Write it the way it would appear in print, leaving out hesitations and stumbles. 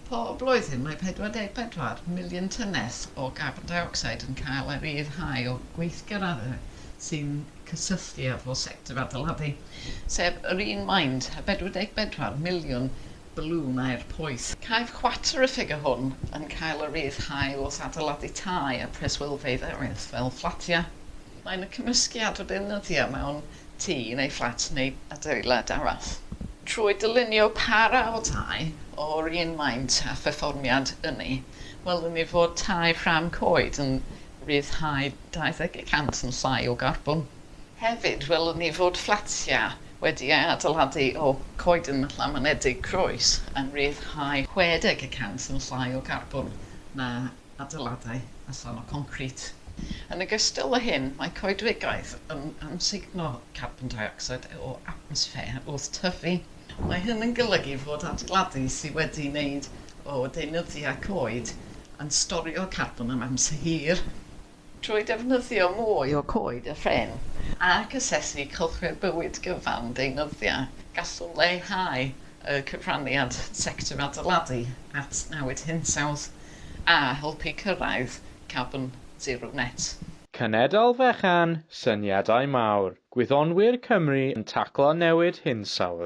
Pob blwyddyn mae 44 miliwn tunnell o garbon dioxide yn cael ei ryddhau o gweithgareddau sy'n cysylltu efo sector adeiladu, sef yr un maint â 44 miliwn balŵn aer poeth. Caiff chwarter y ffigur hwn yn cael ei ryddhau wrth adeiladu tai a preswylfeydd eraill fel fflatiau. Mae'n y cymysgiad o deunyddiau mewn tŷ neu fflat neu adeilad arall. Trwy dylunio parau o tai o'r un maint a pherfformiad ynni, welwn ni fod tai ffrâm coed yn rhyddhau 20 y cant yn llai o garbon. Hefyd, welwn ni fod fflatiau wedi eu adeiladu o coeden laminedig croes yn rhyddhau 60 y cant yn llai o garbon na adeiladau allan o concrit. Yn ogystal â hyn, mae coedwigaeth yn amsugno carbon dioxide o atmosffer wrth tyfu. Mae hyn yn golygu fod adeiladu sydd wedi wneud o deunyddiau coed yn storio carbon am amser hir. Trwy defnyddio mwy o coed a phren ac asesu cylchred bywyd gyfan deunyddiau, gallwn leihau y cyfraniad sector adeiladu at newid hinsawdd a helpu cyrraedd carbon zero net. Cenedl fechan, syniadau mawr. Gwyddonwyr Cymru yn taclo newid hinsawdd.